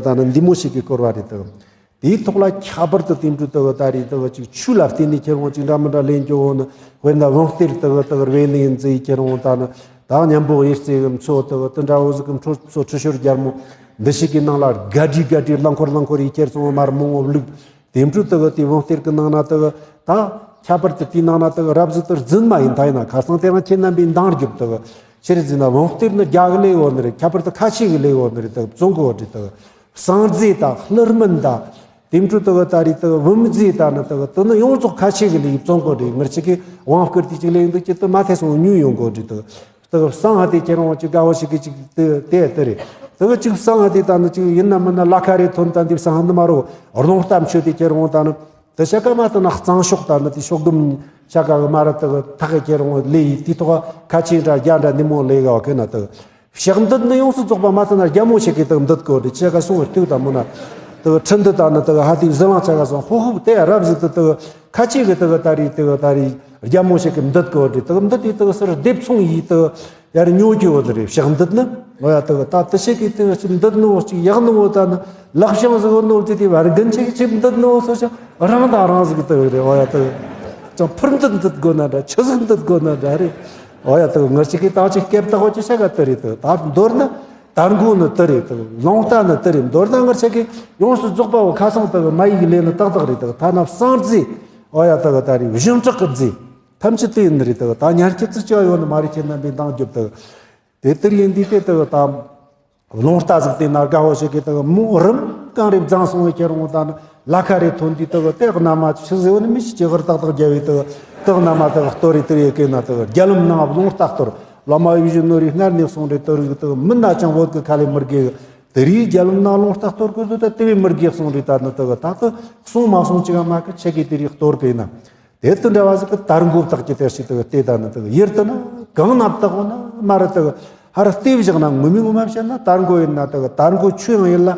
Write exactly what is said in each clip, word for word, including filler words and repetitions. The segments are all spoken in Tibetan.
ད་ནི་འདི་མོ་ཞིག་གི་སྐོར་བ་རེད་དོ། དེའི་ཐོག་ལ་ཁྱད་པར་དུ་དེ་འདྲ་དག་ད་རེད་དག་ཅིག་ཆོས་ལ་བརྟེན་ནས་ཁྱེད་རང་ཅིག་འདྲ་མི་འདྲ་ལེན་རྒྱུ་བོ་ནི། དཔེར་ན་བུང་གཏེར་དག་དག་རེ་ལེན་ཡིན་ཟེར་ཁྱེད་རང་ད་ནི་ད་མཉམ་པོ་ཡིར་རྩེ་གི་མཚོ་དག་དེ་འདྲ་བོ་ཟིག་གི་མཚོ་མཚོ་ཁྲི་ཤོར་རྒྱལ་མོ་འདི་ཞིག་གི་ནང་ལ་དགའ་དྲིས་དགའ་དྲིས་རླངས་འཁོར་རླངས་འཁོར་ཡི་ཁྱེར་སོང་བ་མར་མང་བོ་བླུགས། དེ་འདྲ་དག་དེ་བུང་གཏེར་གི་ནང་ན་དག་ད་ཁྱད་པར་དུ་དེའི་ནང་ན་དག་རབ་ཟིག་ཏུ་རྫུན་མ་ཡིན་ད་ཡིན་ན་ཁ་སང་དེ་རང་ཁྱེད་རྣམ་པས་འདང་རྒྱོབ་དག་ཕྱིར་འཛིན་ན་བུང་གཏེར་ནི་རྒྱ་གི་ལས་བོ་ནི་རེད། ཁྱད་པར་དུ་ཁ་ཆེ་གི་ལས་བོ་ནི་རེད་དག་བཙོང་གོ་དྲི་དག་བསང་རྫས་དང་ཀླུ་སྨན་དང་། དེ་འཕྲོ་དག་ད་རེས་དག་བུམ་རྫས་དང་ནི་དག་དེ་ནི་ཡོངས་རྫོགས་ཁ་ཆེ་གི་ལས་བཙོང་གོ་དྲི། ངར་ཆེ་གི་དབང་བསྐུར་དེ་ཅིག་ལས་འདུག་ཅི་དུ་མ་ཐེ་སོང་ཉུལ་ཡོང་གོ་དྲི་དག་དག་བསང་ཧ་དེ་ཁྱེད་རང་ཅིག་དགའ་བོ་ཞིག་གི་ཅིག་དེ་དེ་དེ་རེད། དག་ཅིག་བསང་ཧ་དེ་ད་ནི་ཅིག་ཡིན་ན་མིན་ན་ལ་ཁ་རེ་ཐོན་ད་འདི་བསང་ཧ་ནི་མ་རོ། རླུང་རྟ་མཆོད་དེ་ཁྱེད་རང་ད་ནི་དེ་ཤ་ཀ་མ་ད་ན་གཙང་ཤོག་ད་ནི་དེ་ཤོག་སྒམ་ཤ་ཀ་གི་མ་ར་དག་ཐག་གི་ཁྱེད་རང་ལས་ཡི་དེ་ཐོག་ཁ་ཆེ་འདྲ་རྒྱ་འདྲ་ནི་མོ་ལས་ག་བ་ཁེ་ན་དག་ཕྱག་འདི་ནི་ཡོངས་སུ་རྫོགས་པ་མ་ཐུབ་ན་རྒྱ་མོ་ཞིག་གིས་དག་འདི་དགོས་རེད། ཆ་ག་སོང་བའི་ལྟོས་དང་མོ་ན་དག་ཁྲི་འདི་དང་ནི་དག་ཧ་དེ་ཟི་ལང་ཆ་ག་སོང་ཧུ་ཧུ་དེ་རབ་ཟི་དུ་དག་ཁ་ཆེ་གི་དག་ད་རེས་དག་ད་རེས་རྒྱ་མོ་ཞིག་གིས་འདི་དགོས་རེད། དག་འདི་དེ་དག་སར་སྡེབ་ཚོང་ཡིས་དག་ཡར་ཉོ་རྒྱུ་བོ་དེ་རེད། ཕྱག་འདི་ནི་འོ་ཡ་དག་ད་དེ་ཞིག་གིས་དག་ཅིག་འདི་ནི་བོ་ཅིག་ཡག་ནི་བོ་ད་ནི་ལག་ཤང་ཟི་བོ་ནོ་དེ་དེ་བར་རྒན་ཆེ་གི་ཅིག་འདི་ནི་བོ་སོ་ཅག་རང་དང་རང་ཟིག་དག་རེད། འོ་ཡ་དག་ཅང་ཕུར་འདི་འདི་དགོས་ན་འདྲ་ཆུ་ཟིག་འདི་དགོས་ན་འདྲ་རེད། འོ་ཡ་དག་ངར་ཅིག་གི་ད་ཅིག་སྐེབ་ད་གོ་ཅི་ཤ་ག་དེ་རེད། དག་ད་མདོར་ན་དར་མགོ་ནི་དེ་རེད། དག་ལོང་རྟ་ནི་དེ་རེད། མདོར་ན་ངར་ཆ་གི་ཡོངས་སུ་རྫོགས་པ་བོ་ཁ་སང་དག་མ་ཡིག་ལས་ནི་ཏག་ཏག་རེད། དག་ཐ་ན་བསང་རྫས་འོ་ཡ་དག་ད་རེད་བཞིན་དྲག་གི་རྫས་ཐམས་ཅད་དེ་ཡིན་ནི་རེད། དག་ད་ཉར་ཁྱད་ཙི་ཅི་ཡོད་ནི་མ་རེད། ཁྱེད་རྣམ་པས་འདང་རྒྱོབ་དག་དེ་ལྟར་ཡིན་དུས་དེ་དག་ད་ལོང་རྟ་ཟིག་དེ་ན་དགའ་བོ་ཞིག་གི་དག་མོ་རིམ་གང་རེ་བརྫངས་སོང་བའི་ཁྱེད་རང་ད་ནི་ལ་ཁ་རེ་ཐོན་དུས་དག་དེ་གནའ་མ་ཆི་ཟེར་བ་ནི་མི་ཞིག་ཅི་ཧར་ཏག་ཏག་རྒྱལ་བའི་དག་དག་གནའ་མ་དག་གཏོར་རེ་དེ་རེ་གི་ན་དག་རྒྱ་ལམ་ནང་ལོང་རྟ་གཏོར་བླ་མ་ཡིད་བཞིན་ནོར་བུའི་སྔར་ནས་གསུངས་རེ་དེ་རིགས་དག་མི་ན་ཅང་བོད་ཀྱི་ཁ་ལས་མི་དགེ་གི་དེ་རིགས་རྒྱ་ལམ་ནང་ལོང་རྟ་གཏོར་དགོས་དུ་ད་དེ་བས་མི་དགེ་གསུངས་རེ་ད་ནི་དག་ད་དག་གསུང་མ་གསུང་ཅི་ག་མ་གི་ཆེ་གི་དེ་རིགས་གཏོར་གི་ན། དེ་དང་འདྲ་བ་ཟིག་གི་དར་མགོ་བཏགས་ཀྱི་དེར་ཞིག་དག་དེ་ད་ནི་དག་ཡིར་དུ་ན་གང་ན་བཏགས་འོ་ན་མ་ར་དག་ཧར་ལྟེ་བཞག་ན་ངོ་མི་ངོ་མ་བཤད་ན་དར་མགོ་ཡིན་ན་དག་དར་མགོ་ཆོས་ཡང་ཡིན་ལ་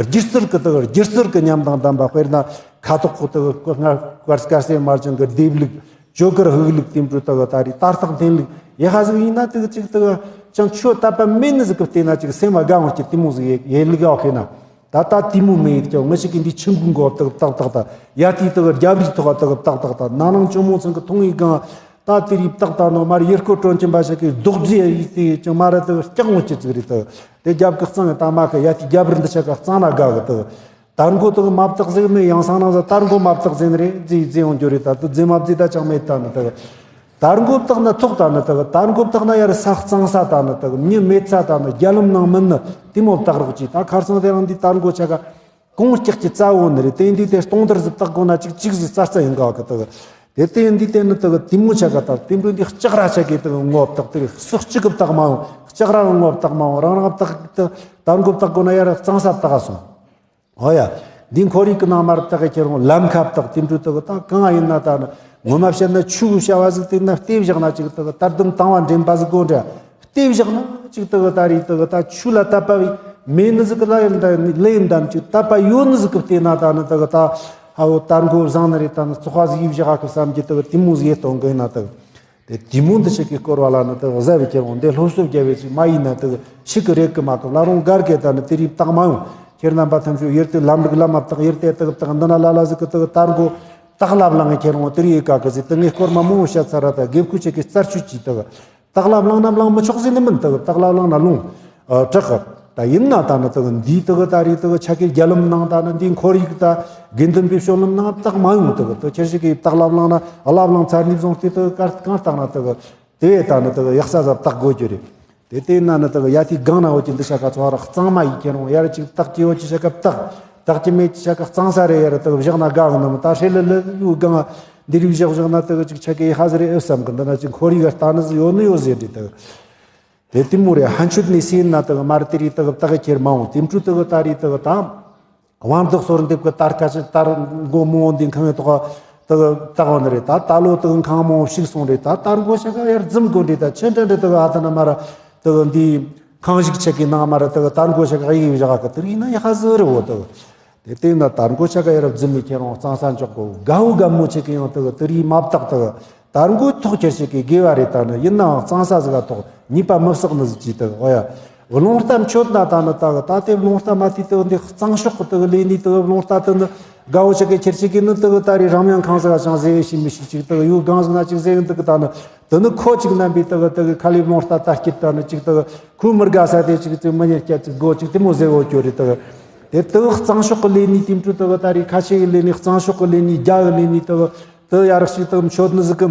སྒྱུ་རྩལ་གི་དག་སྒྱུ་རྩལ་གི་ཉམས་དང་ལྡན་པ། དཔེར་ན་ཁ་དོག་གི་དག་སྔར་དཀར་དཀར་སེར་དམར་ལྗང་གི་ལྡེབས་ལུགས་ཇོ་ཀར་དབུགས་ལུགས་དེ་འབྲུ་དག་ད་རེས་ཏར་ཐག་འཐེན་ལུགས་ཡེ་ཧ་ཟིག་ཡིན་ན་དག་ཅིག་དག་ཅང་ཆོས་དད་པ་མེད་ནི་ཟིག་གི་བལྟས་ན་ཅིག་སེམས་ལ་དགའ་འོང་གི་དེ་མོ་ཟིག་ཡེ་ཡེ་ལུགས་ཨོ་ཁེ་ན། ད་ལྟ་དེ་མོ་མེད་ཀྱང་ངི་ཞིག་གི་འདི་ཆུ་འགུ་འགོ་བཏགས་བཏགས་བཏགས་ད་ཡ་དེའི་དག་རྒྱབ་རིའི་ཐོག་བཏགས་བཏགས་བཏགས་ད་ན་ནང་ཇོ་མོ་ཚང་གི་མཐོང་ཡི་གང་ད་དེ་རིགས་བཏགས་ད་ནོ་མར་ཡེ་སྐོར་གྲོན་གྱིན་པ་ཞིག་གི་རྡོག་རྫིས་ཡི་དེ་ཅང་མ་ར་དག་སྐྱག་ངོ་ཅི་ཙིག་རེད་དག་དེ་རྒྱབ་གི་གཙང་གི་ད་མ་གི་ཡ་དེའི་རྒྱབ་རི་འདི་ཆ་ག་གཙང་ན་དགའ་གི་དག་དར་མགོ་དག་མ་བཏགས་ཟིག་མེད་ཡང་སང་ནང་ཟ་དར་མགོ་མ་བཏགས་ཟིན་རེད་རྫིས་རྫིས་ཡོང་རྒྱུ་རེད། ད་དུ་རྫིས་མ་རྫིས་ད་ཅང་མེད་ད་ནི་དག་དར་མགོ་བཏགས་ན་ཐོག་ད་ནི་དག་དར་མགོ་བཏགས་ན་ཡར་ས་གཙང་ས་ད་ནི་དག་མྱི་མེད་ས་ད་ནི་རྒྱ་ལམ་ནང་མིན་ནི་དེ་མོ་བཏགས་རོགས་ཀྱིས། ད་ཁར་སང་དེ་རང་འདི་དར་མགོ་ཆ་ག་གོང་ལྕགས་ཀྱི་རྩ་བོ་ནི་རེད། དེ་འདི་དེ་སྟོང་དར་ཟིག་བཏགས་དགོ་ན་ཅིག་ཅིག་ཟིག་རྩ་རྩ་ཡིན་ག་གི་དག་དེ་དེ་འདི་དེ་ནི་དག་དེ་མོ་ཆ་ག་ད་དེ་འདྲ་འདི་ལྕགས་ར་ཆ་གི་དག་ངོ་བཏགས་དེ་རེད། སོ་གཅིག་གི་བཏགས་མ་འོང་། ལྕགས་ར་ངོ་བཏགས་མ་འོང་། རང་རང་བཏགས་དར་མགོ་བཏགས་དགོ་ན་ཡར་གཙང་ས་བཏགས་སོང་། ཨོ་ཡ། འདི་ཁོར་ཡུག་གི་ནང་མར་བཏགས་ཁྱེར་འོང་ལམ་ཁ་བཏགས་དེ་འདྲ་དག་ད་གང་ཡིན་ན་ད་ནི་ངོ་མ་བཤད་ན་ཆུ་བྱ་བ་ཟིག་དེ་ན་ལྟེ་བཞག་ན་ཅིག་དག་དར་དུམ་དང་བ་འདྲེན་པ་ཟིག་དགོ་འདྲ་ལྟེ་བཞག་ན་ཅིག་དག་ད་རེས་དག་ད་ཆུ་ལ་དད་པ་བའི་མེད་ནི་ཟིག་གི་ལ་ཡིན་ད་ལེ་ཡིན་ད་ནི་ཅིག་དད་པ་ཡོད་ནི་ཟིག་གི་བལྟས་ན་ད་ནི་དག་ད་ཧ་འོ་དར་མགོ་བཟང་ནི་རེད། ད་ནི་བཙོག་པ་ཟིག་ཡིབ་བཞག་གི་བསམ་གྱི་དག་དེ་མོ་ཟིག་ཡེ་གཏོང་གི་ཡིན་ན་དག་དེ་དེ་མོ་འདི་ཞིག་གི་སྐོར་བ་ལ་ནི་དེ་གཟབ་བྱས་ཁྱེར་འོང་། འདི་སློབ་གསོ་རྒྱབ་པའི་ཅིག་མ་ཡིན་ན་དེ་ཤིག་གི་རེད་གི་མ་གི་ལ་རུང་གར་གེ་ད་ནི་དེ་རིགས་བཏགས་མ་ཡོང་། ཁྱེད་རྣམ་པ་ཐམས་ཅད་ཡུལ་དེ་ལམ་ལུགས་ལ་མ་བཏགས་ཡུལ་དེ་དག་བཏགས་འདི་ན་ལ་ལ་ཟིག་གི་དག་དར་མགོ་སྟག་ལབ་ལངས་ཁྱེར་འོང་། དེ་རིགས་ཡི་ག་གི་ཟིག་དེ་ངས་སྐོར་མ་མང་བོ་བཤད་ཚར་ར། ད་དགེ་བསྐོས་ཆེ་གི་རྩར་ཆུད་ཀྱིས་དག་སྟག་ལབ་ལངས་ན་ལངས་མི་ཆོག་ཟིག་ནི་མིན། དག་སྟག་ལབ་ལངས་ན་ལོང་ཨ་དྲག་གི། ད་ཡིན་ན་ད་ནི་དག་འདིའི་དག་ད་རེས་དག་ཆ་གི་རྒྱ་ལམ་ནང་ད་ནི་འདིའི་ཁོར་ཡུག་ད་དགེ་འདུན་པའི་སྤྱོད་ལམ་ནང་བཏགས་མ་ཡོང་། དག་དེ་ཁྱེར་ཞིག་གིས་སྟག་ལབ་ལངས་ན་ལབ་ལངས་ཚར་ནས་བཟུང་སྟེ་དག་གར་གང་བཏགས་ན་དག་དེ་བས་ད་ནི་དག་ཡག་ས་ས་བཏགས་དགོས་རྒྱུ་རེད། དེ་ལྟས་ན་ནི་དག་ཡ་དེའི་སྒང་ན་འོ་ཅི་འདི་ཆ་ག་ཚོ་ར་གཙང་མ་ཡིས་ཁྱེར་འོང་། ཡར་ཅིག་བཏགས་ཀྱི་འོ་ཅི་ཆ་ག་བཏགས། བཏགས་ཀྱི་མེད་ཅི་ཆ་ག་གཙང་ས་རེད། ཡར་དག་བཞག་ན་དགའ་གི་ནི་མི་ད་ཧྲེ་ལི་ལི་ཡུ་སྒང་འདི་རིགས་བཞག་བཞག་ན་དག་ཅིག་ཆ་གི་ཧ་ཟི་རེད་ཨེ་བསམ་གི། འདི་ན་ཅིག་ཁོར་ཡུག་ག་ལྟ་ནི་ཟི་ཡོད་ནི་ཡོད་ཟེར་འདྲི་དག་དེ་དེ་མོ་རེད། ཧན་ཆུད་ནས་སེ་ན་དག་མར་དེ་རིགས་དག་བཏགས་ཁྱེར་མ་འོང་། དེ་འཕྲུ་དག་ད་རེས་དག་དང་། དབང་བདག་གསོལ་འདེབས་ཀྱི་དར་ཁ་ཅིག་དར་མགོ་མོ་འདི་ཁང་གི་ཐོག་དག་བཏགས་བ་ནི་རེད། ད་ད་ལོ་དག་ཁང་མོ་ཞིག་སོང་རེད། ད་དར་མགོ་ཆ་ག་ཡར་འཛིམ་དགོས་འདྲི། ད་ཆེ་འདྲ་འདྲི་དག་ཨ་ད་ན་མར་དག་འདི་ཁང་ཞིག་ཆེ་གི་ནང་མར་དག་དར་མགོ་ཆ་ག་ཡིག་བཞག་གི་དེ་རིགས་ན་ཡ་ཧ་ཟི་རེད་འོ་དག་དེ་ལྟས་ན་དར་མགོ་ཆ་ག་ཡར་འཛིམ་མི་ཁྱེར་འོང་གཙང་ས་འཇོག་གོ། དགའ་བོ་དགའ་མོ་ཆེ་གི་ཡང་དག་དེ་རིགས་མ་བཏགས་དག་དར་མགོའི་ཐོག་ཁྱེར་ཞིག་གི་དགེ་བ་རེད། ད་ནི་ཡིན་ནའང་གཙང་ས་ཟིག་ག་ཐོག་ཉེས་པ་མི་བསགས་ནི་ཟིག་ཅིག་དག་འོ་ཡ། རླུང་རྟ་མཆོད་ན་ད་ནི་ད་གི་ད་དེ་རླུང་རྟ་མ་དེ་དེ་འདི་གཙང་ཤོག་གི་དེ་གི་ལས་ནི་དེ་གི་རླུང་རྟ་དེ་ནི་དགའ་བོ་ཆེ་གི་ཁྱེར་ཆེ་གི་ནི་དེ་གི་ད་རེས་རང་མྱང་ཁང་ཟིག་ཅང་ཟེ་བའི་ཤི་མི་ཤི་ཅིག་དེ་གི་ཡུལ་སྒང་ཟིག་ན་ཅིག་ཟེ་གི་འདུག་གི་ད་ནི་དེ་ནི་ཁོ་ཅིག་རྣམ་པའི་དེ་གི་དེ་གི་ཁ་ལས་རླུང་རྟ་ད་སྐྱིད་ད་ནི་ཅིག་དེ་གི་ཁོ་མི་དགའ་ས་དེ་ཅིག་དེ་མི་ཉེར་སྐྱ་ཅིག་སྒོ་ཅིག་དེ་མོ་ཟེ་བོ་ཅོ་རེད། དེ་གི་དེ་གི་གཙང་ཤོག་གི་ལས་ནི་དེ་འཕྲུ་དེ་གི་ད་རེས་ཁ་ཆེ་གི་ལས་ནི་གཙང་ཤོག་གི་ལས་ནི་རྒྱ་གི་ལས་ནི་དེ་གི་དེ་ཡ་རག་ཤི་དེ་གི་མཆོད་ནི་ཟིག་གི་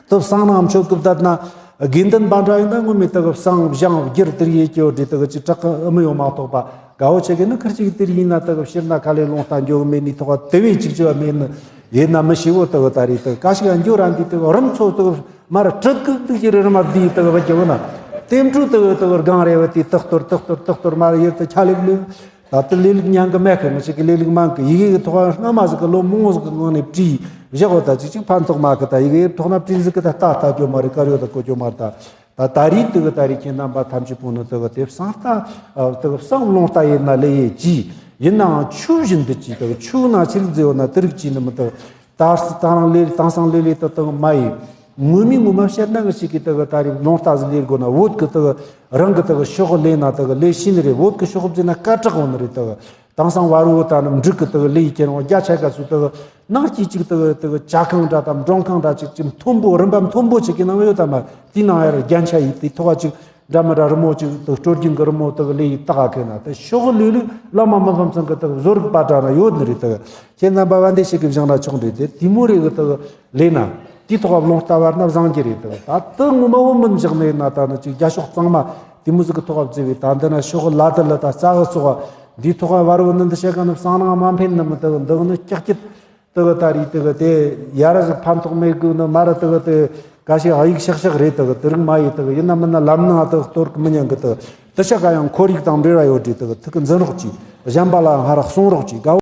དུ་བསང་ནང་མཆོད་སྐུ་བཏབ་ན། དགེ་འདུན་པ་འདྲ་ཡིན་ན་ངོ་མའི་དུ་བསང་བཞེངས་བསྒྱུར་དེར་ཡེ་སྐྱོ་དྲི་དུ་ཅི་དྲག་གི་ཨུ་མི་ཡོང་མ་གཏོགས་པ། དགའ་བོ་ཆེ་གི་ནི་ཁིར་ཅིག་དེར་ཡིན་ན་དུ་ཕྱིར་ན་ཁ་ལས་ལོང་ལྟ་འགྱོ་གི་མེད་ནི་ཐོག་དེ་བས་ཅིག་ཅི་བ་མེད་ནི་ཡིན་ན་མི་ཤི་བོ་དུ་ད་རེད། དུ་ཀ་ཞིག་ཡང་འགྱོ་ར་འདི་དུ་རིམ་ཚོ་དུ་མར་གྲུད་གི་དུ་ཅི་རི་རི་མ་བསྡུས་དུ་བ་ཀྱི་བོ་ན། དེ་འཕྲུ་དུ་དུ་སྒང་རེ་བ་དེ་དག་གཏོར་དག་གཏོར་དག་གཏོར་མར་ཡེར་དུ་ཆ་ལེགས་ལེགས། ད་ལྟ་ལས་ལུགས་ཉན་གི་མེད་གི། མི་ཞིག་གི་ལས་ལུགས་མང་གི། ཡི་གེ་གི་ཐོག་སྔ་མ་ཟིག་གི་ལོ་མང་ཟིག་གི་སྔོན་ནས་བྲིས་བཞག་གོ། ད་ཅིག་ཅིག་ཕན་ཐོགས་མ་གི། ད་ཡི་གེ་ཐོག་ན་བྲིས་ཟིག་གི་ད་ལྟ་ལྟ་སྐྱོ་མ་རེད། དཀར་ཡོད་ད་གོ་སྐྱོ་མ་རེད། ད་ད་ད་རིས་དུ་གི་ད་རིས་ཁྱེད་རྣམ་པ་ཐམས་ཅད་པོ་ནི་དུ་གི་དེ་བསང་ལྟ་དུ་གི་བསང་རླུང་ལྟ་ཡིན་ན་ལས་ཡེ་ཅི་ཡིན་ནའང་ཆོས་བཞིན་དུ་ཅི་དུ་གི་ཆོས་ན་ཆི་རིགས་མཛེས་ཡོད་ན་དེ་རིགས་ཅི་ནི་མི་དུ། ད་དང་ལས་དེང་སང་ལས་ལས་དུ་དུ་མ་ཡིན། ངོ་མའི་ངོ་མ་བཤད་ན་ང་ཞིག་གིས་དུ་གི་ད་རེས་ལོང་ལྟ་ཟིག་ལས་དགོས་ན་བོད་གི་དུ་གི་རང་གི་དུ་གི་ཤོག་ལས་ན་དུ་གི་ལས་ཤེས་ནི་རེད། བོད་གི་ཤོག་བརྫིས་ན་སྐད་གྲགས་འོང་ནི་རེད། དུ་གི་དེང་སང་བར་བོ་ད་ནི་འབྲུག་གི་དུ་གི་ལས་ཡི་ཁྱེར་འོང་རྒྱ་ཆེ་ག་ཚོད་དུ་གི་ནང་སྐྱིད་ཅིག་དུ་གི་དུ་གི་ཇ་ཁང་འདྲ་དང་མགྲོན་ཁང་འདྲ་ཅིག་ཅིག་མཐོན་པོ་རིམ་པ་མཐོན་པོ་ཅིག་གི་ནང་ཡོད་དམ། དེའི་ནང་ཡར་རྒྱན་ཆ་ཡིས་དེ་ཐོག་ཅིག་འདྲ་མི་འདྲ་རི་མོ་ཅིག་དུ་སྲོལ་རྒྱུན་གི་རི་མོ་དུ་གི་ལས་ཡི་ཏག་ག་ཁེ་ན་དུ་ཤོག་ལུས་ལུས་བླ་མ་མི་ཕམ་ཚང་གི་དུ་གི་བཟོ་རིག་པ་འདྲ་ན་ཡོད་ནི་རེད། དུ་གི་ཁྱེད་རྣམ་པ་བ་འདི་ཞིག་གི་བཞེངས་ན་ཆོག་འདྲི་དེ་དེ་མོ་རེ་གི་དུ་གི་ལས་ན་དེའི་ཐོག་ག་རླུང་རྟ་བར་ན་བཟང་གི་རེད། དུ་གི་ད་དུ་ངོ་མ་བོ་མིན་བཞག་ནས་ན་ད་ནི་ཅིག་རྒྱ་ཤོག་གཙང་མ་དེ་མོ་ཟིག་གི་ཐོག་ག་བརྫིས་བས། ད་འདི་ན་ཤོག་ལ་དུ་ལ་ད་རྩ་གི་ཚོགས་འདིའི་ཐོག་ག་བར་བོ་ནི་འདི་བཤད་ག་ནི་བསང་ནང་མ་འཕེན་ནི་མི་དུ་གི་འདི་གི་ནི་ཀྱག་ཀྱིད། དུ་གི་ད་རེས་དུ་གི་དེ་ཡ་ར་ཟིག་ཕན་ཐོགས་མེད་གི་ནི་མ་ར། དུ་གི་དེ་ག་ཞིག་ཨ་ཡིག་ཤག་ཤག་རེད། དུ་གི་དེ་རིགས་མ་ཡིན། དུ་གི་ཡིན་ན་མིན་ན་ལམ་ནང་དུ་གཏོར་གི་མི་ཉན་གི། དུ་དུ་ཤ་ག་ཡང་ཁོར་ཡུག་དང་འབྲེལ་བ་ཡོད་དྲི། དུ་གི་ཐུག་གི་འཛིན་རོགས་གྱིས་གཞན་པ་ལ་ཧ་ར་གསུང་རོགས་གྱིས་དགའ་བོ།